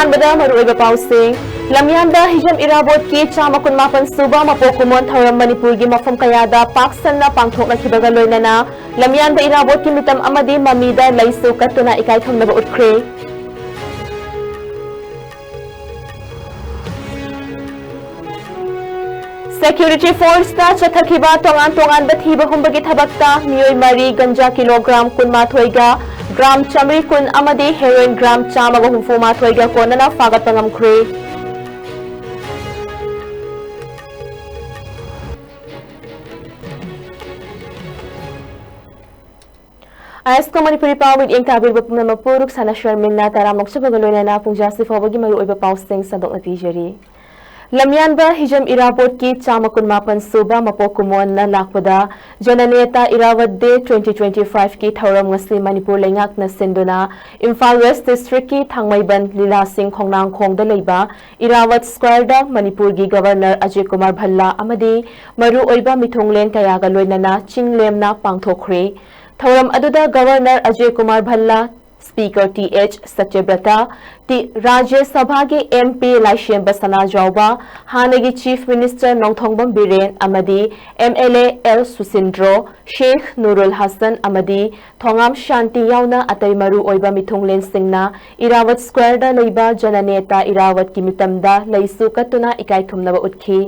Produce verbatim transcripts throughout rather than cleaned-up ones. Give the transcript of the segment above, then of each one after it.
ꯑꯍꯥꯟꯕꯗ ꯃꯔꯨꯑꯣꯏꯕ ꯄꯥꯎꯁꯤꯡ꯫ ꯂꯝꯌꯥꯟꯕ ꯍꯤꯖꯝ ꯏꯔꯥꯕꯣꯠꯀꯤ ꯆꯥꯝꯃ ꯀꯨꯟꯃꯥꯄꯟ ꯁꯨꯕ ꯃꯄꯣꯛ ꯀꯨꯝꯑꯣꯟ ꯊꯧꯔꯝ ꯃꯅꯤꯄꯨꯔꯒꯤ ꯃꯐꯝ ꯀꯌꯥꯗ ꯄꯥꯛ ꯁꯟꯅ ꯄꯥꯡꯊꯣꯛꯅꯈꯤꯕꯒ ꯂꯣꯏꯅꯅ ꯂꯝꯌꯥꯟꯕ ꯏꯔꯥꯕꯣꯠꯀꯤ ꯃꯤꯇꯝ ꯑꯃꯗꯤ ꯃꯃꯤꯗ ꯂꯩꯁꯨ ꯀꯠꯇꯨꯅ ꯏꯀꯥꯏ ꯈꯨꯝꯅꯕ ꯎꯠꯈ꯭ꯔꯦ꯫ Security forceꯇ ꯆꯠꯊꯈꯤꯕ ꯇꯣꯉꯥꯟ ꯇꯣꯉꯥꯟꯕ ꯊꯤꯕ ꯍꯨꯝꯕꯒꯤ ꯊꯕꯛꯇ ꯃꯤꯑꯣꯏ ꯃꯔꯤ ꯒꯟꯖꯥ ꯀꯤꯂꯣꯒ꯭ꯔꯥꯝ ꯀꯨꯟꯃꯥꯊꯣꯏꯒ ꯒ꯭ꯔꯥꯝ ꯆꯥꯃꯔꯤ ꯀꯨꯟ ꯑꯃꯗꯤ heroin ꯒ꯭ꯔꯥꯝ ꯆꯥꯝꯃꯒ ꯍꯨꯝꯐꯨ ꯃꯥꯊꯣꯏꯒ ꯀꯣꯟꯅꯅ ꯐꯥꯒꯠꯄ ꯉꯝꯈ꯭ꯔꯦ꯫ ꯑꯥꯏ ꯑꯦꯁ ꯀꯣ ꯃꯅꯤꯄꯨꯔꯤ ꯄꯥꯎ ꯃꯤꯠꯌꯦꯡ ꯇꯥꯕꯤꯔꯤꯕ ꯄꯨꯝꯅꯃꯛꯄꯨ ꯔꯨꯛꯁꯥꯅꯥ ꯁꯔꯃꯤꯟꯅ ꯇꯔꯥꯝꯅ ꯑꯣꯛꯆꯕꯒ ꯂꯣꯏꯅꯅ ꯄꯨꯡꯖꯥꯁꯤ ꯐꯥꯎꯕꯒꯤ ꯃꯔꯨꯑꯣꯏꯕ ꯄꯥꯎꯁꯤꯡ ꯁꯟꯗꯣꯛꯅ ꯄꯤꯖꯔꯤ꯫ ꯂꯝꯌꯥꯟꯕ ꯍꯤꯖꯝ ꯏꯔꯥꯕꯣꯠꯀꯤ ꯆꯥꯝꯃ ꯀꯨꯟꯃꯥꯄꯟ ꯁꯨꯕ ꯃꯄꯣꯛ ꯀꯨꯝꯑꯣꯟꯅ ꯂꯥꯛꯄꯗ ꯖꯅꯅꯦꯇꯥ ꯏꯔꯥꯋꯠ ꯗꯦ twenty twenty five ꯀꯤ ꯊꯧꯔꯝ ꯉꯁꯤ ꯃꯅꯤꯄꯨꯔ ꯂꯩꯉꯥꯛꯅ ꯁꯤꯟꯗꯨꯅ ꯏꯝꯐꯥꯜ ꯋꯦꯁ ꯗꯤꯁꯇ꯭ꯔꯤꯛꯀꯤ ꯊꯥꯡꯃꯩꯕꯟ ꯂꯤꯂꯥꯁꯤꯡ ꯈꯣꯡꯅꯥꯡꯈꯣꯡꯗ ꯂꯩꯕ ꯏꯔꯥꯋꯠ ꯁ꯭ꯀ꯭ꯋꯥꯔꯗ ꯃꯅꯤꯄꯨꯔꯒꯤ ꯒꯕꯔꯅꯔ ꯑꯖꯌ ꯀꯨꯃꯥꯔ ꯚꯜꯂꯥ ꯑꯃꯗꯤ ꯃꯔꯨꯑꯣꯏꯕ ꯃꯤꯊꯨꯡꯂꯦꯟ ꯀꯌꯥꯒ ꯂꯣꯏꯅꯅ ꯆꯤꯡ ꯂꯦꯝꯅ ꯄꯥꯡꯊꯣꯛꯈ꯭ꯔꯦ꯫ ꯊꯧꯔꯝ ꯑꯗꯨꯗ governor Ajay Kumar Bhalla, speaker T H Satyabrata, T-, Rajya ꯁꯚꯥꯒꯤ ꯑꯦꯝ ꯄꯤ ꯂꯥꯏꯁꯦꯝꯕ ꯁꯅꯥꯖꯥꯎꯕ, ꯍꯥꯟꯅꯒꯤ ꯆꯤꯐ ꯃꯤꯅꯤꯁꯇꯔ ꯅꯣꯡꯊꯣꯡꯕꯝ ꯕꯤꯔꯦꯟ ꯑꯃꯗꯤ ꯑꯦꯝ ꯑꯦꯜ ꯑꯦ ꯑꯦꯜ ꯁꯨꯁꯤꯟꯗ꯭ꯔꯣ, ꯁꯦꯈ ꯅꯨꯔꯨꯜ ꯍꯁꯟ ꯑꯃꯗꯤ ꯊꯣꯉꯥꯝ ꯁꯥꯟꯇꯤ ꯌꯥꯎꯅ ꯑꯇꯩ ꯃꯔꯨ ꯑꯣꯏꯕ ꯃꯤꯊꯨꯡꯂꯦꯟꯁꯤꯡꯅ ꯏꯔꯥꯋꯠ ꯁ꯭ꯀ꯭ꯋꯥꯔꯗ ꯂꯩꯕ ꯖꯅꯅꯦꯇꯥ ꯏꯔꯥꯋꯠꯀꯤ ꯃꯤꯇꯝꯗ ꯂꯩꯁꯨ ꯀꯠꯇꯨꯅ ꯏꯀꯥꯏ ꯈꯨꯝꯅꯕ ꯎꯠꯈꯤ꯫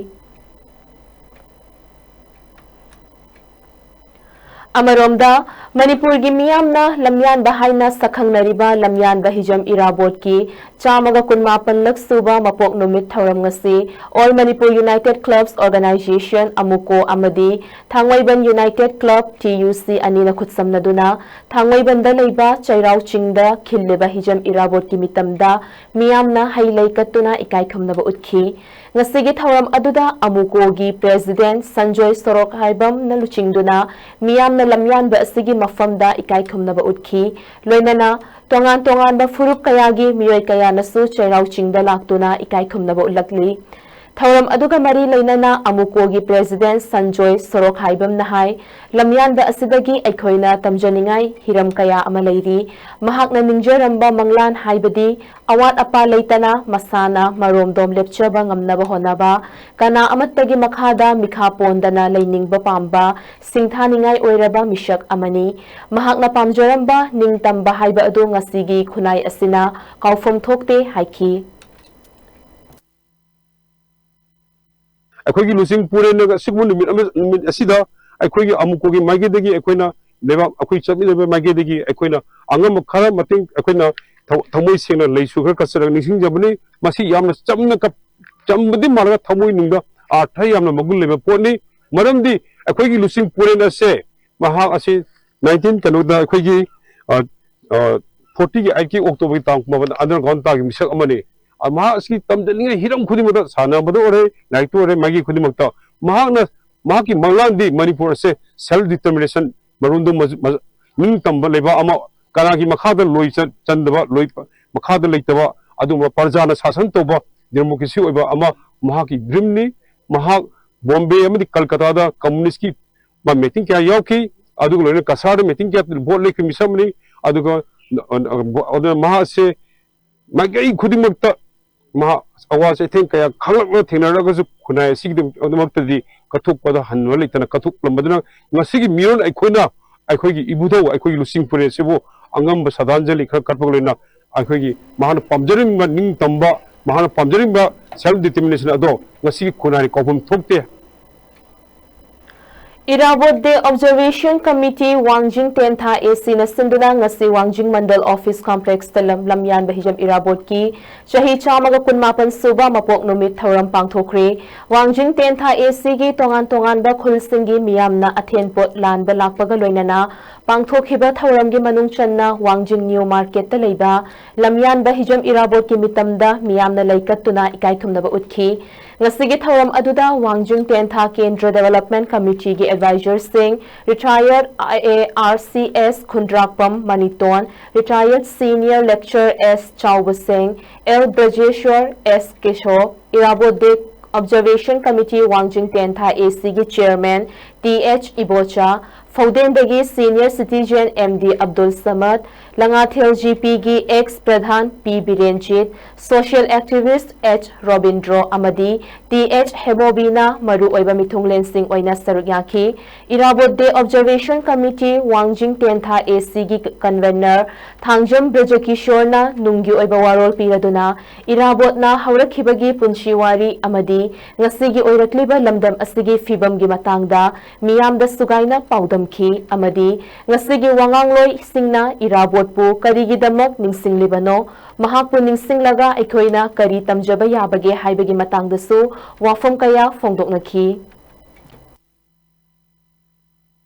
ꯑꯃꯔꯣꯝꯗ, ꯃꯅꯤꯄꯨꯔꯒꯤ ꯃꯤꯌꯥꯝꯅ ꯂꯝꯌꯥꯟꯕ ꯍꯥꯏꯅ ꯁꯛꯈꯪꯅꯔꯤꯕ ꯂꯝꯌꯥꯟꯕ ꯍꯤꯖꯝ ꯏꯔꯥꯕꯣꯠꯀꯤ ꯆꯥꯝꯃꯒ ꯀꯨꯟꯃꯥꯄꯟꯂꯛ ꯁꯨꯕ ꯃꯄꯣꯛ ꯅꯨꯃꯤꯠ ꯊꯧꯔꯝ ꯉꯁꯤ All Manipur United Clubs Organisation, ꯑꯃꯨꯀꯣ, ꯑꯃꯗꯤ ꯊꯥꯡꯃꯩꯕꯟ United Club, ꯇꯤ ꯌꯨ ꯁꯤ, ꯑꯅꯤꯅ ꯈꯨꯠꯁꯝꯅꯗꯨꯅ ꯊꯥꯡꯃꯩꯕꯟꯗ ꯂꯩꯕ ꯆꯩꯔꯥꯎ ꯆꯤꯡꯗ ꯈꯤꯜꯂꯤꯕ ꯍꯤꯖꯝ ꯏꯔꯥꯕꯣꯠꯀꯤ ꯃꯤꯇꯝꯗ ꯃꯤꯌꯥꯝꯅ ꯍꯩ ꯂꯩ ꯀꯠꯇꯨꯅ ꯏꯀꯥꯏ ꯈꯨꯝꯅꯕ ꯎꯠꯈꯤ꯫ ꯉꯁꯤꯒꯤ ꯊꯧꯔꯝ ꯑꯗꯨꯗ ꯑꯃꯨꯀꯣꯒꯤ ꯄ꯭ꯔꯦꯁꯤꯗꯦꯟꯠ ꯁꯟꯖꯣꯏ ꯁꯣꯔꯣꯛꯍꯥꯏꯕꯝꯅ ꯂꯨꯆꯤꯡꯗꯨꯅ ꯃꯤꯌꯥꯝꯅ ꯂꯝꯌꯥꯟꯕ ꯑꯁꯤꯒꯤ ꯃꯐꯝꯗ ꯏꯀꯥꯏ ꯈꯨꯝꯅꯕ ꯎꯠꯈꯤ꯫ ꯂꯣꯏꯅꯅ ꯇꯣꯉꯥꯟ ꯇꯣꯉꯥꯟꯕ ꯐꯨꯔꯨꯞ ꯀꯌꯥꯒꯤ ꯃꯤꯑꯣꯏ ꯀꯌꯥꯅꯁꯨ ꯆꯩꯔꯥꯎ ꯆꯤꯡꯗ ꯂꯥꯛꯇꯨꯅ ꯏꯀꯥꯏ ꯈꯨꯝꯅꯕ ꯎꯠꯂꯛꯂꯤ꯫ ꯊꯧꯔꯝ ꯑꯗꯨꯒ ꯃꯔꯤ ꯂꯩꯅꯅ ꯑꯃꯨꯀꯣꯒꯤ ꯄ꯭ꯔꯦꯁꯤꯗꯦꯟꯠ ꯁꯟꯖꯣꯏ ꯁꯣꯔꯣꯈꯥꯏꯕꯝꯅ ꯍꯥꯏ, ꯂꯝꯌꯥꯟꯕ ꯑꯁꯤꯗꯒꯤ ꯑꯩꯈꯣꯏꯅ ꯇꯝꯖꯅꯤꯡꯉꯥꯏ ꯍꯤꯔꯝ ꯀꯌꯥ ꯑꯃ ꯂꯩꯔꯤ꯫ ꯃꯍꯥꯛꯅ ꯅꯤꯡꯖꯔꯝꯕ ꯃꯪꯂꯥꯟ ꯍꯥꯏꯕꯗꯤ ꯑꯋꯥꯠ ꯑꯄꯥ ꯂꯩꯇꯅ ꯃꯁꯥꯅ ꯃꯔꯣꯝꯗꯣꯝ ꯂꯦꯞꯆꯕ ꯉꯝꯅꯕ ꯍꯣꯠꯅꯕ, ꯀꯅꯥ ꯑꯃꯠꯇꯒꯤ ꯃꯈꯥꯗ ꯃꯤꯈꯥ ꯄꯣꯟꯗꯅ ꯂꯩꯅꯤꯡꯕ ꯄꯥꯝꯕ, ꯁꯤꯡꯊꯥꯅꯤꯡꯉꯥꯏ ꯑꯣꯏꯔꯕ ꯃꯤꯁꯛ ꯑꯃꯅꯤ꯫ ꯃꯍꯥꯛꯅ ꯄꯥꯝꯖꯔꯝꯕ ꯅꯤꯡꯇꯝꯕ ꯍꯥꯏꯕ ꯑꯗꯨ ꯉꯁꯤꯒꯤ ꯈꯨꯟꯅꯥꯏ ꯑꯁꯤꯅ ꯀꯥꯎꯐꯝ ꯊꯣꯛꯇꯦ ꯍꯥꯏꯈꯤ꯫ ꯑꯩꯈꯣꯏꯒꯤ ꯂꯨꯆꯤꯡ ꯄꯨꯔꯦꯟꯅꯒ ꯑꯁꯤꯒꯨꯝꯕ ꯅꯨꯃꯤꯠ ꯑꯃ, ꯅꯨꯃꯤꯠ ꯑꯁꯤꯗ ꯑꯩꯈꯣꯏꯒꯤ ꯑꯃꯨꯀꯣꯒꯤ ꯃꯥꯏꯀꯩꯗꯒꯤ ꯑꯩꯈꯣꯏꯅ ꯂꯩꯕꯥꯛ ꯑꯩꯈꯣꯏ ꯆꯠꯃꯤꯟꯅꯕ ꯃꯥꯏꯀꯩꯗꯒꯤ ꯑꯩꯈꯣꯏꯅ ꯑꯉꯝꯕ ꯈꯔ ꯃꯇꯦꯡ ꯑꯩꯈꯣꯏꯅ ꯊ-, ꯊꯃꯣꯏ ꯁꯦꯡꯅ ꯂꯩꯁꯨ ꯈꯔ ꯀꯠꯆꯔꯒ ꯅꯤꯡꯁꯤꯡꯖꯕꯅꯤ꯫ ꯃꯁꯤ ꯌꯥꯝꯅ ꯆꯝꯅ ꯀꯞ-, ꯆꯝꯕꯗꯤ ꯃꯥꯜꯂꯒ ꯊꯃꯣꯏ ꯅꯨꯡꯗ ꯑꯥꯔꯊ ꯌꯥꯝꯅ ꯃꯒꯨꯟ ꯂꯩꯕ ꯄꯣꯠꯅꯤ꯫ ꯃꯔꯝꯗꯤ ꯑꯩꯈꯣꯏꯒꯤ ꯂꯨꯆꯤꯡ ꯄꯨꯔꯦꯟ ꯑꯁꯦ, ꯃꯍꯥꯛ ꯑꯁꯤ ꯅꯥꯏꯟꯇꯤꯟ ꯀꯩꯅꯣꯗ ꯑꯩꯈꯣꯏꯒꯤ, ꯑ, ꯑ, ꯐꯣꯔꯇꯤꯒꯤ ꯑꯩꯠꯀꯤ ꯑꯣꯛꯇꯣꯕꯔꯒꯤ ꯇꯥꯡ ꯃꯥꯄꯟꯗ ꯑꯟꯗꯔꯒ꯭ꯔꯥꯎꯟ ꯇꯥꯈꯤꯕ ꯃꯤꯁꯛ ꯑꯃꯅꯤ꯫ ꯑ, ꯃꯍꯥꯛ ꯑꯁꯤ ꯇꯝꯖꯅꯤꯡꯉꯥꯏ ꯍꯤꯔꯝ ꯈꯨꯗꯤꯡꯃꯛꯇ, ꯁꯥꯟꯅꯕꯗ ꯑꯣꯏꯔꯦ, ꯂꯥꯏꯔꯤꯛꯇ ꯑꯣꯏꯔꯦ, ꯃꯥꯒꯤ ꯈꯨꯗꯤꯡꯃꯛꯇ ꯃꯍꯥꯛꯅ, ꯃꯍꯥꯛꯀꯤ ꯃꯪꯂꯥꯟꯗꯤ ꯃꯅꯤꯄꯨꯔ ꯑꯁꯦ ꯁꯦꯜꯐ ꯗꯤꯇꯔꯃꯤꯅꯦꯁꯟ, ꯃꯔꯣꯟꯗꯣꯝ ꯃꯖ-, ꯃꯖ-, ꯅꯤꯡꯇꯝꯕ ꯂꯩꯕꯥꯛ ꯑꯃ, ꯀꯅꯥꯒꯤ ꯃꯈꯥꯗ ꯂꯣꯏ ꯆꯟ-, ꯆꯟꯗꯕ, ꯂꯣꯏ ꯄ-, ꯃꯈꯥꯗ ꯂꯩꯇꯕ, ꯑꯗꯨꯒꯨꯝꯕ ꯄ꯭ꯔꯖꯥꯅ ꯁꯥꯁꯟ ꯇꯧꯕ, ꯗꯦꯃꯣꯀ꯭ꯔꯦꯁꯤ ꯑꯣꯏꯕ ꯑꯃ ꯃꯍꯥꯛꯀꯤ ꯗ꯭ꯔꯤꯝꯅꯤ꯫ ꯃꯍꯥꯛ ꯕꯣꯝꯕꯦ ꯑꯃꯗꯤ ꯀꯜꯀꯇꯥꯗ ꯀꯝꯃꯨꯅꯤꯁ꯭ꯠꯀꯤ ꯃꯥ ꯃꯤꯇꯤꯡ ꯀꯌꯥ ꯌꯥꯎꯈꯤ, ꯑꯗꯨꯒ ꯂꯣꯏꯅꯅ ꯀꯁꯥꯔꯗ ꯃꯤꯇꯤꯡ ꯀꯌꯥ ꯚꯣꯠ ꯂꯦꯞꯈꯤꯕ ꯃꯤꯁꯛ ꯑꯃꯅꯤ꯫ ꯑꯗꯨꯒ, ꯑ, ꯑ, ꯑꯗꯨꯅ ꯃꯍꯥꯛꯁꯦ ꯃꯥꯏꯀꯩ ꯈꯨꯗꯤꯡꯃꯛꯇ ꯃꯍꯥꯛ ꯑꯋꯥ ꯆꯩꯊꯦꯡ ꯀꯌꯥ ꯈꯥꯡꯂꯛꯅ ꯊꯦꯡꯅꯔꯒꯁꯨ ꯈꯨꯟꯅꯥꯏ ꯑꯁꯤꯒꯤꯗꯃꯛꯇꯗꯤ ꯀꯠꯊꯣꯛꯄꯗ ꯍꯟꯕ ꯂꯩꯇꯅ ꯀꯠꯊꯣꯛꯂꯝꯕꯗꯨꯅ ꯉꯁꯤꯒꯤ ꯃꯤꯔꯣꯟ ꯑꯩꯈꯣꯏꯅ ꯑꯩꯈꯣꯏꯒꯤ ꯏꯕꯨꯙꯧ, ꯑꯩꯈꯣꯏꯒꯤ ꯂꯨꯆꯤꯡ ꯄꯨꯔꯦꯟ ꯑꯁꯤꯕꯨ ꯑꯉꯝꯕ ꯁ꯭ꯔꯗꯥꯟꯖꯂꯤ ꯈꯔ ꯀꯠꯄꯒ ꯂꯣꯏꯅꯅ ꯑꯩꯈꯣꯏꯒꯤ ꯃꯍꯥꯛꯅ ꯄꯥꯝꯖꯔꯤꯕ ꯅꯤꯡꯇꯝꯕ, ꯃꯍꯥꯛꯅ ꯄꯥꯝꯖꯔꯤꯕ ꯁꯦꯜꯐ ꯗꯤꯇꯔꯃꯤꯅꯦꯁꯟ ꯑꯗꯣ ꯉꯁꯤꯒꯤ ꯈꯨꯟꯅꯥꯏꯅ ꯀꯥꯎꯐꯝ ꯊꯣꯛꯇꯦ꯫ Irabot Day Observation Committee, ꯋꯥꯡꯖꯤꯡ ꯇꯦꯟꯊꯥ ꯑꯦ ꯁꯤꯅ ꯁꯤꯟꯗꯨꯅ ꯉꯁꯤ ꯋꯥꯡꯖꯤꯡ ꯃꯟꯗꯜ ꯑꯣꯐꯤꯁ ꯀꯝꯄ꯭ꯂꯦꯛꯁꯇ ꯂꯝ, ꯂꯝꯌꯥꯟꯕ ꯍꯤꯖꯝ ꯏꯔꯥꯕꯣꯠꯀꯤ ꯆꯍꯤ ꯆꯥꯝꯃꯒ ꯀꯨꯟꯃꯥꯄꯟ ꯁꯨꯕ ꯃꯄꯣꯛ ꯅꯨꯃꯤꯠ ꯊꯧꯔꯝ ꯄꯥꯡꯊꯣꯛꯈ꯭ꯔꯦ꯫ ꯋꯥꯡꯖꯤꯡ ꯇꯦꯟꯊꯥ ꯑꯦ ꯁꯤꯒꯤ ꯇꯣꯉꯥꯟ ꯇꯣꯉꯥꯟꯕ ꯈꯨꯜꯁꯤꯡꯒꯤ ꯃꯤꯌꯥꯝꯅ ꯑꯊꯦꯟ ꯄꯣꯠ ꯂꯥꯟꯕ ꯂꯥꯛꯄꯒ ꯂꯣꯏꯅꯅ ꯄꯥꯡꯊꯣꯛꯈꯤꯕ ꯊꯧꯔꯝꯒꯤ ꯃꯅꯨꯡ ꯆꯟꯅ ꯋꯥꯡꯖꯤꯡ ꯅ꯭ꯌꯨ ꯃꯥꯔꯀꯦꯠꯇ ꯂꯩꯕ ꯂꯝꯌꯥꯟꯕ ꯍꯤꯖꯝ ꯏꯔꯥꯕꯣꯠꯀꯤ ꯃꯤꯇꯝꯗ ꯃꯤꯌꯥꯝꯅ ꯂꯩꯀꯠꯇꯨꯅ ꯏꯀꯥꯏ ꯈꯨꯝꯅꯕ ꯎꯠꯈꯤ꯫ ꯉꯁꯤꯒꯤ ꯊꯧꯔꯝ ꯑꯗꯨꯗ ꯋꯥꯡꯖꯤꯡ ꯇꯦꯟꯊꯥ ꯀꯦꯟꯗ꯭ꯔ development ꯀꯃꯤꯇꯤꯒꯤ ꯑꯦꯗꯚꯥꯏꯖꯔꯁꯤꯡ, ꯔꯤꯇꯥꯌꯔꯗ A R C S Khundrakpam Maniton, retired senior lecturer S Chaobaseng, L Brajeshwar, S Kesho, Irabot day Observation Committee ꯋꯥꯡꯖꯤꯡ ꯇꯦꯟꯊꯥ A C ꯒꯤ Chairman T H Ibocha, ꯐꯧꯗꯦꯟꯗꯒꯤ Senior Citizen M D Abdul ꯁꯃꯗ, ꯂꯉꯥꯊꯦꯜ G P ꯒꯤ ex ꯄ꯭ꯔꯙꯥꯟ P ꯕꯤꯔꯦꯟꯖꯤꯠ, social activist H Robindro ꯑꯃꯗꯤ T H ꯍꯦꯃꯣꯕꯤꯅ ꯃꯔꯨꯑꯣꯏꯕ ꯃꯤꯊꯨꯡꯂꯦꯟꯁꯤꯡ ꯑꯣꯏꯅ ꯁꯔꯨꯛ ꯌꯥꯈꯤ꯫ ꯏꯔꯥꯕꯣꯠ Day Observation Committee ꯋꯥꯡꯖꯤꯡ ꯇꯦꯟꯊꯥ A C ꯒꯤ convener ꯊꯥꯡꯖꯝ ꯕ꯭ꯔꯖꯀꯤꯁꯣꯔꯅ ꯅꯨꯡꯒꯤ ꯑꯣꯏꯕ ꯋꯥꯔꯣꯜ ꯄꯤꯔꯗꯨꯅ ꯏꯔꯥꯕꯣꯠꯅ ꯍꯧꯔꯛꯈꯤꯕꯒꯤ ꯄꯨꯟꯁꯤ ꯋꯥꯔꯤ ꯑꯃꯗꯤ ꯉꯁꯤꯒꯤ ꯑꯣꯏꯔꯛꯂꯤꯕ ꯂꯝꯗꯝ ꯑꯁꯤꯒꯤ ꯐꯤꯕꯝꯒꯤ ꯃꯇꯥꯡꯗ ꯃꯤꯌꯥꯝꯗ ꯁꯨꯒꯥꯏꯅ ꯄꯥꯎꯗꯝꯈꯤ ꯑꯃꯗꯤ ꯉꯁꯤꯒꯤ ꯋꯥꯉꯥꯡꯂꯣꯏꯁꯤꯡꯅ ꯏꯔꯥꯕꯣꯠꯄꯨ ꯀꯔꯤꯒꯤꯗꯃꯛ ꯅꯤꯡꯁꯤꯡꯂꯤꯕꯅꯣ, ꯃꯍꯥꯛꯄꯨ ꯅꯤꯡꯁꯤꯡꯂꯒ ꯑꯩꯈꯣꯏꯅ ꯀꯔꯤ ꯇꯝꯖꯕ ꯌꯥꯕꯒꯦ ꯍꯥꯏꯕꯒꯤ ꯃꯇꯥꯡꯗꯁꯨ ꯋꯥꯐꯝ ꯀꯌꯥ ꯐꯣꯡꯗꯣꯛꯅꯈꯤ꯫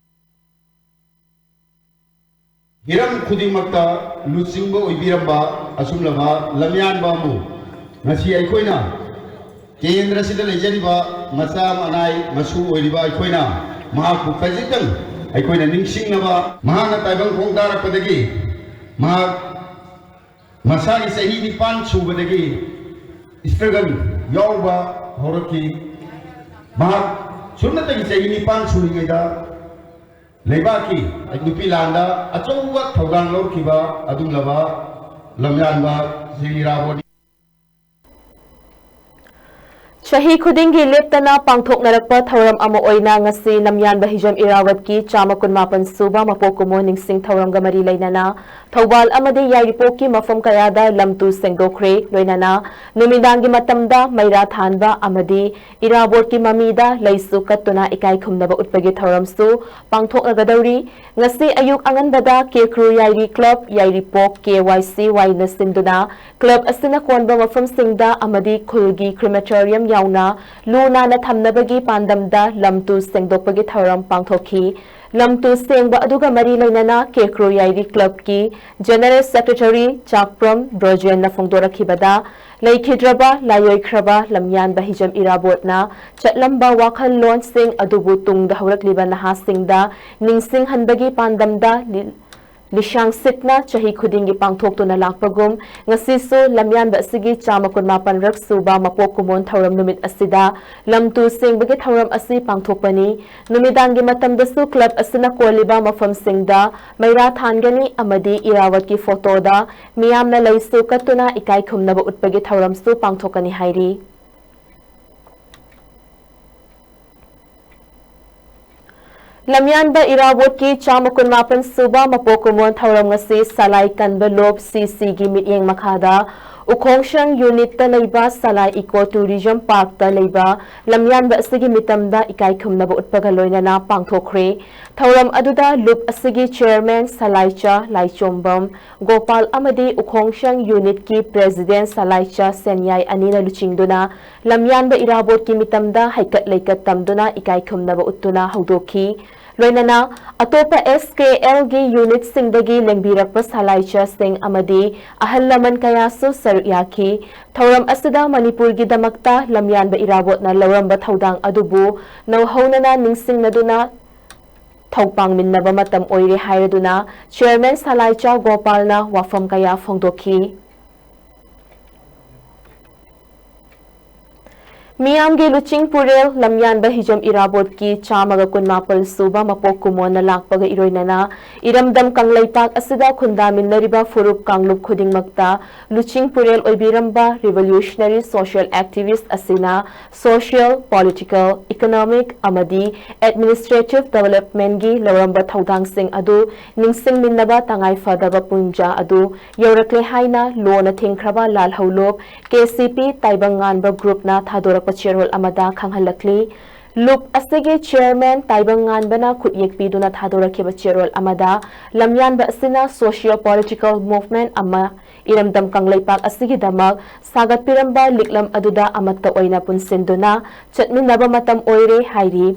ꯍꯤꯔꯝ ꯈꯨꯗꯤꯡꯃꯛꯇ ꯂꯨꯆꯤꯡꯕ ꯑꯣꯏꯕꯤꯔꯝꯕ ꯑꯆꯨꯝꯂꯕ ꯂꯝꯌꯥꯟꯕ ꯑꯃꯕꯨ ꯉꯁꯤ ꯑꯩꯈꯣꯏꯅ ꯀꯦꯟꯗ꯭ꯔꯁꯤꯗ ꯂꯩꯖꯔꯤꯕ ꯃꯆꯥ ꯃꯅꯥꯏ ꯃꯁꯨ ꯑꯣꯏꯔꯤꯕ ꯑꯩꯈꯣꯏꯅ ꯃꯍꯥꯛꯄꯨ ꯈꯖꯤꯛꯇꯪ ꯑꯩꯈꯣꯏꯅ ꯅꯤꯡꯁꯤꯡꯅꯕ, ꯃꯍꯥꯛꯅ ꯇꯥꯏꯕꯪ ꯈꯣꯡꯗꯥꯔꯛꯄꯗꯒꯤ ꯃꯍꯥꯛ ꯃꯁꯥꯒꯤ ꯆꯍꯤ ꯅꯤꯄꯥꯟ ꯁꯨꯕꯗꯒꯤ struggle ꯌꯥꯎꯕ ꯍꯧꯔꯛꯈꯤ꯫ ꯃꯍꯥꯛ ꯁꯨꯞꯅꯇꯒꯤ ꯆꯍꯤ ꯅꯤꯄꯥꯟ ꯁꯨꯔꯤꯉꯩꯗ ꯂꯩꯕꯥꯛꯀꯤ ꯅꯨꯄꯤ ꯂꯥꯟꯗ ꯑꯆꯧꯕ ꯊꯧꯗꯥꯡ ꯂꯧꯈꯤꯕ ꯑꯗꯨꯒꯨꯝꯂꯕ ꯂꯝꯌꯥꯟꯕ ꯁ꯭ꯔꯤ ꯏꯔꯥꯕꯣꯠ꯫ ꯆꯍꯤ ꯈꯨꯗꯤꯡꯒꯤ ꯂꯦꯞꯇꯅ ꯄꯥꯡꯊꯣꯛꯅꯔꯛꯄ ꯊꯧꯔꯝ ꯑꯃ ꯑꯣꯏꯅ ꯉꯁꯤ ꯂꯝꯌꯥꯟꯕ ꯍꯤꯖꯝ ꯏꯔꯥꯕꯠꯀꯤ ꯆꯥꯝꯃ ꯀꯨꯟꯃꯥꯄꯟ ꯁꯨꯕ ꯃꯄꯣꯛ ꯀꯨꯝꯑꯣꯟ ꯅꯤꯡꯁꯤꯡ ꯊꯧꯔꯝꯒ ꯃꯔꯤ ꯂꯩꯅꯅ ꯊꯧꯕꯥꯜ ꯑꯃꯗꯤ ꯌꯥꯏꯔꯤꯄꯣꯛꯀꯤ ꯃꯐꯝ ꯀꯌꯥꯗ ꯂꯝ ꯇꯨ ꯁꯦꯡꯗꯣꯛꯈ꯭ꯔꯦ꯫ ꯂꯣꯏꯅꯅ ꯅꯨꯃꯤꯗꯥꯡꯒꯤ ꯃꯇꯝꯗ ꯃꯩꯔꯥ ꯊꯥꯟꯕ ꯑꯃꯗꯤ ꯏꯔꯥꯕꯣꯠꯀꯤ ꯃꯃꯤꯗ ꯂꯩꯁꯨ ꯀꯠꯇꯨꯅ ꯏꯀꯥꯏ ꯈꯨꯝꯅꯕ ꯎꯠꯄꯒꯤ ꯊꯧꯔꯝꯁꯨ ꯄꯥꯡꯊꯣꯛꯂꯒꯗꯧꯔꯤ꯫ ꯉꯁꯤ ꯑꯌꯨꯛ ꯑꯉꯟꯕꯗ ꯀꯦꯀ꯭ꯔꯨ ꯌꯥꯏꯔꯤ club, ꯌꯥꯏꯔꯤꯄꯣꯛ K Y C Yꯅ ꯁꯤꯟꯗꯨꯅ club ꯑꯁꯤꯅ ꯀꯣꯟꯕ ꯃꯐꯝꯁꯤꯡꯗ ꯑꯃꯗꯤ ꯈꯨꯜꯒꯤ crematorium ꯌꯥꯎꯅ ꯂꯨ ꯅꯥꯟꯅ ꯊꯝꯅꯕꯒꯤ ꯄꯥꯟꯗꯝꯗ ꯂꯝ ꯇꯨ ꯁꯦꯡꯗꯣꯛꯄꯒꯤ ꯊꯧꯔꯝ ꯄꯥꯡꯊꯣꯛꯈꯤ꯫ ꯂꯝ ꯇꯨ ꯁꯦꯡꯕ ꯑꯗꯨꯒ ꯃꯔꯤ ꯂꯩꯅꯅ ꯀꯦꯀ꯭ꯔꯨ ꯌꯥꯏꯔꯤ clubꯀꯤ general secretary ꯆꯥꯛꯄ꯭ꯔꯝ ꯕ꯭ꯔꯣꯖꯦꯟꯅ ꯐꯣꯡꯗꯣꯔꯛꯈꯤꯕꯗ, ꯂꯩꯈꯤꯗ꯭ꯔꯕ ꯂꯥꯏꯑꯣꯏꯈ꯭ꯔꯕ ꯂꯝꯌꯥꯟꯕ ꯍꯤꯖꯝ ꯏꯔꯥꯕꯣꯠꯅ ꯆꯠꯂꯝꯕ ꯋꯥꯈꯜꯂꯣꯟꯁꯤꯡ ꯑꯗꯨꯕꯨ ꯇꯨꯡꯗ ꯍꯧꯔꯛꯂꯤꯕ ꯅꯍꯥꯁꯤꯡꯗ ꯅꯤꯡꯁꯤꯡꯍꯟꯕꯒꯤ ꯄꯥꯟꯗꯝꯗ ꯂꯤ-, ꯂꯤꯁꯥꯡ ꯁꯤꯠꯅ ꯆꯍꯤ ꯈꯨꯗꯤꯡꯒꯤ ꯄꯥꯡꯊꯣꯛꯇꯨꯅ ꯂꯥꯛꯄꯒꯨꯝ, ꯉꯁꯤꯁꯨ ꯂꯝꯌꯥꯟꯕ ꯑꯁꯤꯒꯤ ꯆꯥꯝꯃ ꯀꯨꯟꯃꯥꯄꯟ ꯔꯛ ꯁꯨꯕ ꯃꯄꯣꯛ ꯀꯨꯝꯑꯣꯟ ꯊꯧꯔꯝ ꯅꯨꯃꯤꯠ ꯑꯁꯤꯗ ꯂꯝ ꯇꯨ ꯁꯦꯡꯕꯒꯤ ꯊꯧꯔꯝ ꯑꯁꯤ ꯄꯥꯡꯊꯣꯛꯄꯅꯤ꯫ ꯅꯨꯃꯤꯗꯥꯡꯒꯤ ꯃꯇꯝꯗꯁꯨ ꯀ꯭ꯂꯕ ꯑꯁꯤꯅ ꯀꯣꯜꯂꯤꯕ ꯃꯐꯝꯁꯤꯡꯗ ꯃꯩꯔꯥ ꯊꯥꯟꯒꯅꯤ ꯑꯃꯗꯤ ꯏꯔꯥꯋꯠꯀꯤ ꯐꯣꯇꯣꯗ ꯃꯤꯌꯥꯝꯅ ꯂꯩꯁꯨ ꯀꯠꯇꯨꯅ ꯏꯀꯥꯏ ꯈꯨꯝꯅꯕ ꯎꯠꯄꯒꯤ ꯊꯧꯔꯝꯁꯨ ꯄꯥꯡꯊꯣꯛꯀꯅꯤ ꯍꯥꯏꯔꯤ꯫ ꯂꯝꯌꯥꯟꯕ ꯏꯔꯥꯕꯣꯠꯀꯤ ꯆꯥꯝꯃ ꯀꯨꯟꯃꯥꯄꯟ ꯁꯨꯕ ꯃꯄꯣꯛ ꯀꯨꯝꯑꯣꯟ ꯊꯧꯔꯝ ꯉꯁꯤ ꯁꯂꯥꯏ ꯀꯟꯕ ꯂꯣꯞ ꯁꯤ ꯁꯤꯒꯤ ꯃꯤꯠꯌꯦꯡ ꯃꯈꯥꯗ ꯎꯈꯣꯡꯁꯪ ꯌꯨꯅꯤꯠꯇ ꯂꯩꯕ ꯁꯂꯥꯏ ꯏꯀꯣ ꯇꯨꯔꯤꯖꯝ ꯄꯥꯔꯛꯇ ꯂꯩꯕ ꯂꯝꯌꯥꯟꯕ ꯑꯁꯤꯒꯤ ꯃꯤꯇꯝꯗ ꯏꯀꯥꯏ ꯈꯨꯝꯅꯕ ꯎꯠꯄꯒ ꯂꯣꯏꯅꯅ ꯄꯥꯡꯊꯣꯛꯈ꯭ꯔꯦ꯫ ꯊꯧꯔꯝ ꯑꯗꯨꯗ ꯂꯨꯞ ꯑꯁꯤꯒꯤ ꯆꯦꯌꯔꯃꯦꯟ ꯁꯂꯥꯏꯆꯥ ꯂꯥꯏꯆꯣꯝꯕꯝ ꯒꯣꯄꯥꯜ ꯑꯃꯗꯤ ꯎꯈꯣꯡꯁꯪ ꯌꯨꯅꯤꯠꯀꯤ ꯄ꯭ꯔꯦꯁꯤꯗꯦꯟ ꯁꯂꯥꯏꯆꯥ ꯁꯦꯟꯌꯥꯏ ꯑꯅꯤꯅ ꯂꯨꯆꯤꯡꯗꯨꯅ ꯂꯝꯌꯥꯟꯕ ꯏꯔꯥꯕꯣꯠꯀꯤ ꯃꯤꯇꯝꯗ ꯍꯩꯀꯠ ꯂꯩꯀꯠ ꯇꯝꯗꯨꯅ ꯏꯀꯥꯏ ꯈꯨꯝꯅꯕ ꯎꯠꯇꯨꯅ ꯍꯧꯗꯣꯛꯈꯤ꯫ ꯂꯣꯏꯅꯅ ꯑꯇꯣꯞꯄ ꯑꯦꯁ ꯀꯦ ꯑꯦꯜꯒꯤ ꯌꯨꯅꯤꯠꯁꯤꯡꯗꯒꯤ ꯂꯦꯡꯕꯤꯔꯛꯄ ꯁꯂꯥꯏꯆꯥꯁꯤꯡ ꯑꯃꯗꯤ ꯑꯍꯜ ꯂꯃꯟ ꯀꯌꯥꯁꯨ ꯁꯔꯨꯛ ꯌꯥꯈꯤ꯫ ꯊꯧꯔꯝ ꯑꯁꯤꯗ ꯃꯅꯤꯄꯨꯔꯒꯤꯗꯃꯛꯇ ꯂꯝꯌꯥꯟꯕ ꯏꯔꯥꯕꯣꯠꯅ ꯂꯧꯔꯝꯕ ꯊꯧꯗꯥꯡ ꯑꯗꯨꯕꯨ ꯅꯧꯍꯧꯅꯅ ꯅꯤꯡꯁꯤꯡꯅꯗꯨꯅ ꯊꯧꯄꯥꯡꯃꯤꯟꯅꯕ ꯃꯇꯝ ꯑꯣꯏꯔꯦ ꯍꯥꯏꯔꯗꯨꯅ ꯆꯦꯌꯔꯃꯦꯟ ꯁꯂꯥꯏꯆꯥ ꯒꯣꯄꯥꯜꯅ ꯋꯥꯐꯝ ꯀꯌꯥ ꯐꯣꯡꯗꯣꯛꯈꯤ꯫ ꯃꯤꯌꯥꯝꯒꯤ ꯂꯨꯆꯤꯡ ꯄꯨꯔꯦꯜ ꯂꯝꯌꯥꯟꯕ ꯍꯤꯖꯝ ꯏꯔꯥꯕꯣꯠꯀꯤ ꯆꯥꯝꯃꯒ ꯀꯨꯟꯃꯥꯄꯜ ꯁꯨꯕ ꯃꯄꯣꯛ ꯀꯨꯝꯑꯣꯟꯅ ꯂꯥꯛꯄꯒ ꯏꯔꯣꯏꯅꯅ ꯏꯔꯝꯗꯝ ꯀꯪꯂꯩꯄꯥꯛ ꯑꯁꯤꯗ ꯈꯨꯟꯗꯥꯃꯤꯟꯅꯔꯤꯕ ꯐꯨꯔꯨꯞ ꯀꯥꯡꯂꯨꯞ ꯈꯨꯗꯤꯡꯃꯛꯇ ꯂꯨꯆꯤꯡ ꯄꯨꯔꯦꯜ ꯑꯣꯏꯕꯤꯔꯝꯕ revolutionary social activist ꯑꯁꯤꯅ social, political, economic ꯑꯃꯗꯤ administrative developmentꯀꯤ ꯂꯧꯔꯝꯕ ꯊꯧꯗꯥꯡꯁꯤꯡ ꯑꯗꯨ ꯅꯤꯡꯁꯤꯡꯃꯤꯟꯅꯕ ꯇꯉꯥꯏ ꯐꯗꯕ ꯄꯨꯡꯖꯥ ꯑꯗꯨ ꯌꯧꯔꯛꯂꯦ ꯍꯥꯏꯅ ꯂꯣꯅ ꯊꯤꯡꯈ꯭ꯔꯕ ꯂꯥꯜꯍꯧꯂꯨꯞ ꯀꯦ ꯁꯤ ꯄꯤ ꯇꯥꯏꯕꯪꯉꯥꯟꯕ ꯒ꯭ꯔꯨꯞꯅ ꯊꯥꯗꯣꯔꯛꯄ ꯆꯦꯔꯣꯜ ꯑꯃꯗ ꯈꯪꯍꯜꯂꯛꯂꯤ꯫ ꯂꯨꯞ ꯑꯁꯤꯒꯤ ꯆꯦꯌꯔꯃꯦꯟ ꯇꯥꯏꯕꯪꯉꯥꯟꯕꯅ ꯈꯨꯠꯌꯦꯛ ꯄꯤꯗꯨꯅ ꯊꯥꯗꯣꯔꯛꯈꯤꯕ ꯆꯦꯔꯣꯜ ꯑꯃꯗ ꯂꯝꯌꯥꯟꯕ ꯑꯁꯤꯅ socio political movement ꯑꯃ ꯏꯔꯝꯗꯝ ꯀꯪꯂꯩꯄꯥꯛ ꯑꯁꯤꯒꯤꯗꯃꯛ ꯁꯥꯒꯠꯄꯤꯔꯝꯕ ꯂꯤꯛꯂꯝ ꯑꯗꯨꯗ ꯑꯃꯠꯇ ꯑꯣꯏꯅ ꯄꯨꯟꯁꯤꯟꯗꯨꯅ ꯆꯠꯃꯤꯟꯅꯕ ꯃꯇꯝ ꯑꯣꯏꯔꯦ ꯍꯥꯏꯔꯤ꯫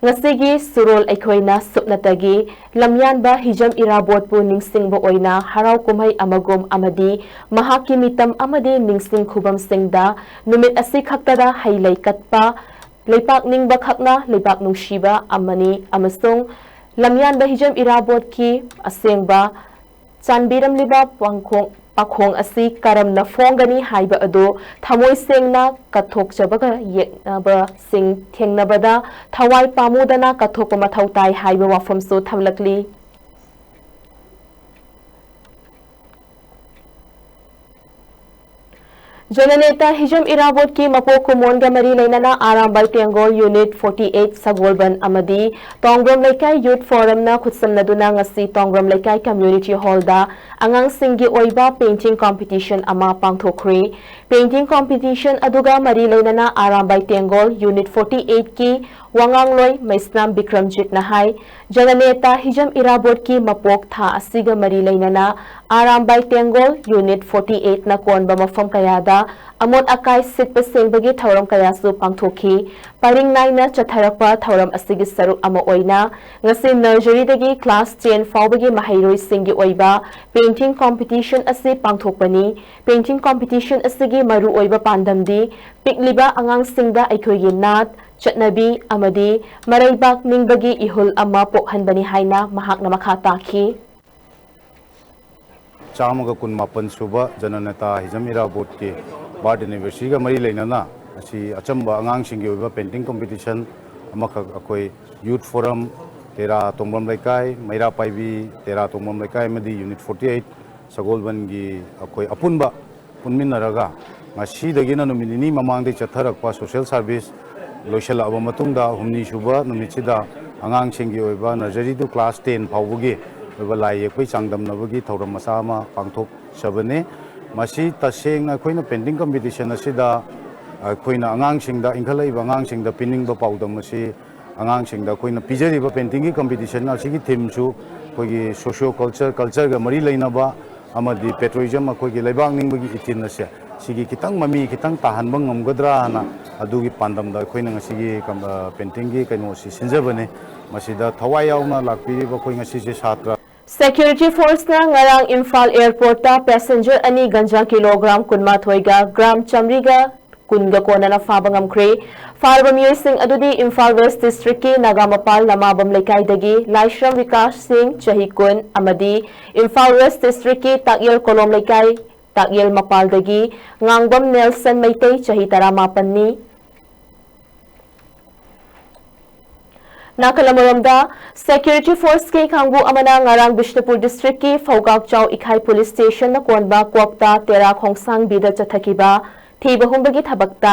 ꯉꯁꯤꯒꯤ ꯁꯨꯔꯣꯜ ꯑꯩꯈꯣꯏꯅ ꯁꯨꯞꯅꯇꯒꯤ ꯂꯝꯌꯥꯟꯕ ꯍꯤꯖꯝ ꯏꯔꯥꯕꯣꯠꯄꯨ ꯅꯤꯡꯁꯤꯡꯕ ꯑꯣꯏꯅ ꯍꯔꯥꯎ ꯀꯨꯝꯍꯩ ꯑꯃꯒꯨꯝ ꯑꯃꯗꯤ ꯃꯍꯥꯛꯀꯤ ꯃꯤꯇꯝ ꯑꯃꯗꯤ ꯅꯤꯡꯁꯤꯡ ꯈꯨꯕꯝꯁꯤꯡꯗ ꯅꯨꯃꯤꯠ ꯑꯁꯤ ꯈꯛꯇꯗ ꯍꯩ ꯂꯩ ꯀꯠꯄ ꯂꯩꯄꯥꯛ ꯅꯤꯡꯕ ꯈꯛꯅ ꯂꯩꯕꯥꯛ ꯅꯨꯡꯁꯤꯕ ꯑꯃꯅꯤ ꯑꯃꯁꯨꯡ ꯂꯝꯌꯥꯟꯕ ꯍꯤꯖꯝ ꯏꯔꯥꯕꯣꯠꯀꯤ ꯑꯁꯦꯡꯕ ꯆꯥꯟꯕꯤꯔꯝꯂꯤꯕ ꯄꯥꯡꯈꯣꯡ-, ꯄꯥꯈꯣꯡ ꯑꯁꯤ ꯀꯔꯝꯅ ꯐꯣꯡꯒꯅꯤ ꯍꯥꯏꯕ ꯑꯗꯨ ꯊꯃꯣꯏ ꯁꯦꯡꯅ ꯀꯠꯊꯣꯛꯆꯕꯒ ꯌꯦꯛꯅꯕꯁꯤꯡ ꯊꯦꯡꯅꯕꯗ ꯊꯋꯥꯏ ꯄꯥꯝꯃꯨꯗꯅ ꯀꯠꯊꯣꯛꯄ ꯃꯊꯧ ꯇꯥꯏ ꯍꯥꯏꯕ ꯋꯥꯐꯝꯁꯨ ꯊꯝꯂꯛꯂꯤ꯫ ꯖꯅꯅꯦꯇꯥ ꯍꯤꯖꯝ ꯏꯔꯥꯕꯣꯠꯀꯤ ꯃꯄꯣꯛ ꯀꯨꯝꯑꯣꯟꯒ ꯃꯔꯤ ꯂꯩꯅꯅ ꯑꯥꯔꯥꯝꯕꯥꯏ ꯇꯦꯡꯒꯣꯜ ꯌꯨꯅꯤꯠ forty eight ꯁꯒꯣꯜꯕꯟ ꯑꯃꯗꯤ ꯇꯣꯡꯕ꯭ꯔꯣꯝ ꯂꯩꯀꯥꯏ ꯌꯨꯠ ꯐꯣꯔꯝꯅ ꯈꯨꯠꯁꯝꯅꯗꯨꯅ ꯉꯁꯤ ꯇꯣꯡꯕ꯭ꯔꯣꯝ ꯂꯩꯀꯥꯏ ꯀꯝꯃ꯭ꯌꯨꯅꯤꯇꯤ ꯍꯣꯜꯗ ꯑꯉꯥꯡꯁꯤꯡꯒꯤ ꯑꯣꯏꯕ ꯄꯦꯟꯇꯤꯡ ꯀꯝꯄꯤꯇꯤꯁꯟ ꯑꯃ ꯄꯥꯡꯊꯣꯛꯈ꯭ꯔꯦ꯫ ꯄꯦꯟꯇꯤꯡ ꯀꯝꯄꯤꯇꯤꯁꯟ ꯑꯗꯨꯒ ꯃꯔꯤ ꯂꯩꯅꯅ ꯑꯥꯔꯥꯝꯕꯥꯏ ꯇꯦꯡꯒꯣꯜ ꯌꯨꯅꯤꯠ forty eight ꯀꯤ ꯋꯥꯉꯥꯡꯂꯣꯏ ꯃꯩꯁꯅꯥꯝ ꯕꯤꯀ꯭ꯔꯝꯖꯤꯠꯅ ꯍꯥꯏ, ꯖꯅꯅꯦꯇꯥ ꯍꯤꯖꯝ ꯏꯔꯥꯕꯣꯠꯀꯤ ꯃꯄꯣꯛ ꯊꯥ ꯑꯁꯤꯒ ꯃꯔꯤ ꯂꯩꯅꯅ ꯑꯥꯔꯥꯝꯕꯥꯏ ꯇꯦꯡꯒꯣꯜ ꯌꯨꯅꯤꯠ forty eight ꯅ ꯀꯣꯟꯕ ꯃꯐꯝ ꯀꯌꯥꯗ ꯑꯃꯣꯠ ꯑꯀꯥꯏ ꯁꯤꯠꯄ ꯁꯦꯡꯕꯒꯤ ꯊꯧꯔꯝ ꯀꯌꯥꯁꯨ ꯄꯥꯡꯊꯣꯛꯈꯤ꯫ ꯄꯔꯤꯡ ꯅꯥꯏꯅ ꯆꯠꯊꯔꯛꯄ ꯊꯧꯔꯝ ꯑꯁꯤꯒꯤ ꯁꯔꯨꯛ ꯑꯃ ꯑꯣꯏꯅ ꯉꯁꯤ ꯅꯔꯖꯔꯤꯗꯒꯤ ꯀ꯭ꯂꯥꯁ ten ꯐꯥꯎꯕꯒꯤ ꯃꯍꯩꯔꯣꯏꯁꯤꯡꯒꯤ ꯑꯣꯏꯕ ꯄꯦꯟꯇꯤꯡ ꯀꯝꯄꯤꯇꯤꯁꯟ ꯑꯁꯤ ꯄꯥꯡꯊꯣꯛꯄꯅꯤ꯫ ꯄꯦꯟꯇꯤꯡ ꯀꯝꯄꯤꯇꯤꯁꯟ ꯑꯁꯤꯒꯤ ꯃꯔꯨꯑꯣꯏꯕ ꯄꯥꯟꯗꯝꯗꯤ ꯄꯤꯛꯂꯤꯕ ꯑꯉꯥꯡꯁꯤꯡꯗ ꯑꯩꯈꯣꯏꯒꯤ ꯅꯥꯠ, ꯆꯠꯅꯕꯤ ꯑꯃꯗꯤ ꯃꯔꯩꯕꯥꯛ ꯅꯤꯡꯕꯒꯤ ꯏꯍꯨꯜ ꯑꯃ ꯄꯣꯛꯍꯟꯕꯅꯤ ꯍꯥꯏꯅ ꯃꯍꯥꯛꯅ ꯃꯈꯥ ꯇꯥꯈꯤ꯫ ꯆꯥꯝꯃꯒ ꯀꯨꯟꯃꯥꯄꯟ ꯁꯨꯕ ꯖꯅꯅꯦꯇꯥ ꯍꯤꯖꯝ ꯏꯔꯥꯕꯣꯠꯀꯤ ꯕꯥꯔꯠ ꯑꯦꯅꯤꯚꯔꯁꯔꯤꯒ ꯃꯔꯤ ꯂꯩꯅꯅ ꯉꯁꯤ ꯑꯆꯝꯕ ꯑꯉꯥꯡꯁꯤꯡꯒꯤ ꯑꯣꯏꯕ ꯄꯦꯟꯇꯤꯡ ꯀꯝꯄꯤꯇꯤꯁꯟ ꯑꯃꯈꯛ ꯑꯩꯈꯣꯏ ꯌꯨꯠ ꯐꯣꯔꯝ ꯇꯦꯔꯥ ꯇꯣꯡꯕ꯭ꯔꯝ ꯂꯩꯀꯥꯏ, ꯃꯩꯔꯥ ꯄꯥꯏꯕꯤ ꯇꯦꯔꯥ ꯇꯣꯡꯕ꯭ꯔꯝ ꯂꯩꯀꯥꯏ ꯑꯃꯗꯤ ꯌꯨꯅꯤꯠ forty eight ꯁꯒꯣꯜꯕꯟꯒꯤ ꯑꯩꯈꯣꯏ ꯑꯄꯨꯟꯕ ꯄꯨꯟꯃꯤꯟꯅꯔꯒ ꯉꯁꯤꯗꯒꯤꯅ ꯅꯨꯃꯤꯠ ꯅꯤꯅꯤ ꯃꯃꯥꯡꯗꯒꯤ ꯆꯠꯊꯔꯛꯄ ꯁꯣꯁꯦꯜ ꯁꯥꯔꯚꯤꯁ ꯂꯣꯏꯁꯤꯜꯂꯛꯑꯕ ꯃꯇꯨꯡꯗ ꯍꯨꯝꯅꯤ ꯁꯨꯕ ꯅꯨꯃꯤꯠꯁꯤꯗ ꯑꯉꯥꯡꯁꯤꯡꯒꯤ ꯑꯣꯏꯕ ꯅꯔꯖꯔꯤ ꯇꯨ ꯀ꯭ꯂꯥꯁ ten ꯐꯥꯎꯕꯒꯤ ꯑꯣꯏꯕ ꯂꯥꯏ ꯌꯦꯛꯄꯒꯤ ꯆꯥꯡꯗꯝꯅꯕꯒꯤ ꯊꯧꯔꯝ ꯃꯆꯥ ꯑꯃ ꯄꯥꯡꯊꯣꯛꯆꯕꯅꯤ꯫ ꯃꯁꯤ ꯇꯁꯦꯡꯅ ꯑꯩꯈꯣꯏꯅ ꯄꯦꯟꯇꯤꯡ ꯀꯝꯄꯤꯇꯤꯁꯟ ꯑꯁꯤꯗ ꯑꯩꯈꯣꯏꯅ ꯑꯉꯥꯡꯁꯤꯡꯗ, ꯏꯟꯈꯠꯂꯛꯏꯕ ꯑꯉꯥꯡꯁꯤꯡꯗ ꯄꯤꯅꯤꯡꯕ ꯄꯥꯎꯗꯝ ꯑꯁꯤ ꯑꯉꯥꯡꯁꯤꯡꯗ ꯑꯩꯈꯣꯏꯅ ꯄꯤꯖꯔꯤꯕ ꯄꯦꯟꯇꯤꯡꯒꯤ ꯀꯝꯄꯤꯇꯤꯁꯟ ꯑꯁꯤꯒꯤ ꯊꯤꯝꯁꯨ ꯑꯩꯈꯣꯏꯒꯤ ꯁꯣꯁꯤꯌꯣ ꯀꯜꯆꯔ, ꯀꯜꯆꯔꯒ ꯃꯔꯤ ꯂꯩꯅꯕ ꯑꯃꯗꯤ ꯄꯦꯇ꯭ꯔꯣꯏꯖꯝ, ꯑꯩꯈꯣꯏꯒꯤ ꯂꯩꯕꯥꯛ ꯅꯤꯡꯕꯒꯤ ꯏꯊꯤꯜ ꯑꯁꯦ ꯁꯤꯒꯤ ꯈꯤꯇꯪ ꯃꯃꯤ ꯈꯤꯇꯪ ꯇꯥꯍꯟꯕ ꯉꯝꯒꯗ꯭ꯔꯥꯅ ꯑꯗꯨꯒꯤ ꯄꯥꯟꯗꯝꯗ ꯑꯩꯈꯣꯏꯅ ꯉꯁꯤꯒꯤ ꯀꯝ-, ꯑ, ꯄꯦꯟꯇꯤꯡꯒꯤ ꯀꯩꯅꯣꯁꯤ ꯁꯤꯟꯖꯕꯅꯤ꯫ ꯃꯁꯤꯗ ꯊꯋꯥꯏ ꯌꯥꯎꯅ ꯂꯥꯛꯄꯤꯔꯤꯕ ꯑꯩꯈꯣꯏ ꯉꯁꯤꯁꯦ ꯁꯥꯇ꯭ꯔ Security Force ꯅ ꯉꯔꯥꯡ ꯏꯝꯐꯥꯜ ꯑꯦꯌꯔꯄꯣꯔꯠꯇ ꯄꯦꯁꯦꯟꯖꯔ ꯑꯅꯤ ꯒꯟꯖꯥ ꯀꯤꯂꯣꯒ꯭ꯔꯥꯝ ꯀꯨꯟꯃꯥꯊꯣꯏꯒ ꯒ꯭ꯔꯥꯝ ꯆꯥꯃꯔꯤꯒ ꯀꯨꯟꯒ ꯀꯣꯟꯅꯅ ꯐꯥꯕ ꯉꯝꯈ꯭ꯔꯦ꯫ ꯐꯥꯔꯕ ꯃꯤꯑꯣꯏꯁꯤꯡ ꯑꯗꯨꯗꯤ ꯏꯝꯐꯥꯜ ꯋꯦꯁ ꯗꯤꯁꯇ꯭ꯔꯤꯛꯀꯤ ꯅꯥꯒꯥꯃꯄꯥꯜ ꯂꯃꯥꯕꯝ ꯂꯩꯀꯥꯏꯗꯒꯤ ꯂꯥꯏꯁ꯭ꯔꯝ ꯕꯤꯀꯥꯁ ꯁꯤꯡ, ꯆꯍꯤ ꯀꯨꯟ, ꯑꯃꯗꯤ ꯏꯝꯐꯥꯜ ꯋꯦꯁ ꯗꯤꯁꯇ꯭ꯔꯤꯛꯀꯤ ꯇꯥꯛꯌꯦꯜ ꯀꯣꯂꯣꯝ ꯂꯩꯀꯥꯏ ꯇꯥꯛꯌꯦꯜ ꯃꯄꯥꯜꯗꯒꯤ ꯉꯥꯡꯕꯝ ꯅꯦꯜꯁꯟ ꯃꯩꯇꯩ, ꯆꯍꯤ ꯇꯔꯥꯃꯥꯄꯟꯅꯤ꯫ ꯅꯥꯀꯜ ꯑꯃꯔꯣꯝꯗ, ꯁꯦꯀ꯭ꯌꯨꯔꯤꯇꯤ ꯐꯣꯔꯁꯀꯤ ꯀꯥꯡꯕꯨ ꯑꯃꯅ ꯉꯔꯥꯡ ꯕꯤꯁꯅꯨꯄꯨꯔ ꯗꯤꯁꯇ꯭ꯔꯤꯛꯀꯤ ꯐꯧꯒꯥꯛꯆꯥꯎ ꯏꯈꯥꯏ ꯄꯨꯂꯤꯁ ꯁ꯭ꯇꯦꯁꯟꯅ ꯀꯣꯟꯕ ꯀ꯭ꯋꯥꯛꯇꯥ ꯇꯦꯔꯥ ꯈꯣꯡꯁꯥꯡꯕꯤꯗ ꯆꯠꯊꯈꯤꯕ ꯊꯤꯕ ꯍꯨꯝꯕꯒꯤ ꯊꯕꯛꯇ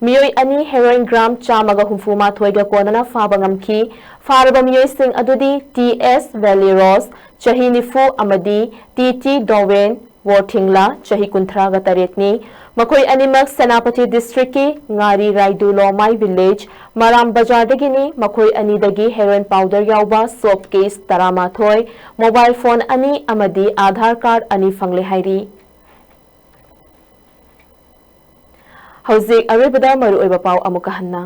ꯃꯤꯑꯣꯏ ꯑꯅꯤ ꯍꯦꯔꯣꯏꯟ ꯒ꯭ꯔꯥꯝ ꯆꯥꯝꯃꯒ ꯍꯨꯝꯐꯨ ꯃꯥꯊꯣꯏꯒ ꯀꯣꯟꯅꯅ ꯐꯥꯕ ꯉꯝꯈꯤ꯫ ꯐꯥꯔꯕ ꯃꯤꯑꯣꯏꯁꯤꯡ ꯑꯗꯨꯗꯤ ꯇꯤ ꯑꯦꯁ ꯚꯦꯂꯤ ꯔꯣꯁ, ꯆꯍꯤ ꯅꯤꯐꯨ, ꯑꯃꯗꯤ ꯇꯤ ꯇꯤ ꯗꯣꯋꯦꯟ ꯋꯣꯔꯊꯤꯡꯂꯥ, ꯆꯍꯤ ꯀꯨꯟꯊ꯭ꯔꯥꯒ ꯇꯔꯦꯠꯅꯤ꯫ ꯃꯈꯣꯏ ꯑꯅꯤꯃꯛ ꯁꯦꯅꯥꯄꯇꯤ ꯗꯤꯁꯇ꯭ꯔꯤꯛꯀꯤ ꯉꯥꯔꯤ ꯔꯥꯏꯗꯨ ꯂꯣꯃꯥꯏ ꯚꯤꯂꯦꯖ, ꯃꯔꯥꯝ ꯕꯖꯥꯔꯗꯒꯤꯅꯤ꯫ ꯃꯈꯣꯏ ꯑꯅꯤꯗꯒꯤ ꯍꯦꯔꯣꯏꯟ ꯄꯥꯎꯗꯔ ꯌꯥꯎꯕ ꯁꯣꯞ ꯀꯦꯁ ꯇꯔꯥꯃꯥꯊꯣꯏ, ꯃꯣꯕꯥꯏꯜ ꯐꯣꯟ ꯑꯅꯤ ꯑꯃꯗꯤ ꯑꯥꯙꯥꯔ ꯀꯥꯔꯗ ꯑꯅꯤ ꯐꯪꯂꯦ ꯍꯥꯏꯔꯤ꯫ ꯍꯧꯖꯤꯛ ꯑꯔꯣꯏꯕꯗ ꯃꯔꯨꯑꯣꯏꯕ ꯄꯥꯎ ꯑꯃꯨꯛꯀ ꯍꯟꯅ꯫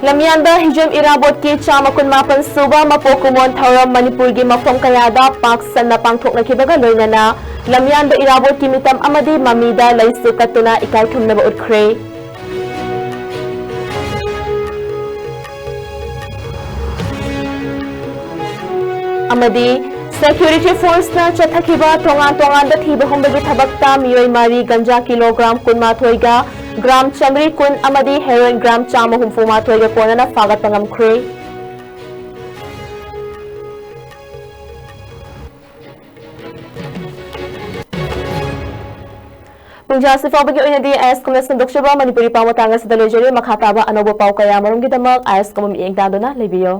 ꯂꯝꯌꯥꯟꯕ ꯍꯤꯖꯝ ꯏꯔꯥꯕꯣꯠꯀꯤ ꯆꯥꯝꯃ ꯀꯨꯟꯃꯥꯄꯟ ꯁꯨꯕ ꯃꯄꯣꯛ ꯀꯨꯝꯑꯣꯟ ꯊꯧꯔꯝ ꯃꯅꯤꯄꯨꯔꯒꯤ ꯃꯐꯝ ꯀꯌꯥꯗ ꯄꯥꯛ ꯁꯟꯅ ꯄꯥꯡꯊꯣꯛꯅꯈꯤꯕꯒ ꯂꯣꯏꯅꯅ ꯂꯝꯌꯥꯟꯕ ꯏꯔꯥꯕꯣꯠꯀꯤ ꯃꯤꯇꯝ ꯑꯃꯗꯤ ꯃꯃꯤꯗ ꯂꯩꯁꯨ ꯀꯠꯇꯨꯅ ꯏꯀꯥꯏ ꯈꯨꯝꯅꯕ ꯎꯠꯈ꯭ꯔꯦ꯫ ꯑꯃꯗꯤ ꯁꯦꯀ꯭ꯌꯨꯔꯤꯇꯤ ꯐꯣꯔꯁꯅ ꯆꯠꯊꯈꯤꯕ ꯇꯣꯉꯥꯟ ꯇꯣꯉꯥꯟꯕ ꯊꯤꯕ ꯍꯨꯝꯕꯒꯤ ꯊꯕꯛꯇ ꯃꯤꯑꯣꯏ ꯃꯔꯤ ꯒꯟꯖꯥ ꯀꯤꯂꯣꯒ꯭ꯔꯥꯝ ꯀꯨꯟꯃꯥꯊꯣꯏꯒ ꯒ꯭ꯔꯥꯝ ꯆꯥꯃꯔꯤ ꯀꯨꯟ ꯑꯃꯗꯤ ꯍꯦꯔꯣꯏꯟ ꯒ꯭ꯔꯥꯝ ꯆꯥꯝꯃ ꯍꯨꯝꯐꯨ ꯃꯥꯊꯣꯏꯒ ꯀꯣꯟꯅꯅ ꯐꯥꯒꯠꯄ ꯉꯝꯈ꯭ꯔꯦ꯫ ꯄꯨꯡꯖꯥꯁꯤ ꯐꯥꯎꯕꯒꯤ ꯑꯣꯏꯅꯗꯤ ꯑꯥꯏ ꯑꯦꯁ ꯀꯝꯅ ꯁꯟꯗꯣꯛꯆꯕ ꯃꯅꯤꯄꯨꯔꯤ ꯄꯥꯎ ꯃꯇꯥꯡ ꯑꯁꯤꯗ ꯂꯣꯏꯖꯔꯦ꯫ ꯃꯈꯥ ꯇꯥꯕ ꯑꯅꯧꯕ ꯄꯥꯎ ꯀꯌꯥ ꯃꯔꯨꯝꯒꯤꯗꯃꯛ ꯑꯥꯏ ꯑꯦꯁ ꯀꯝ ꯃꯤꯠꯌꯦꯡ ꯇꯥꯗꯨꯅ ꯂꯩꯕꯤꯌꯨ꯫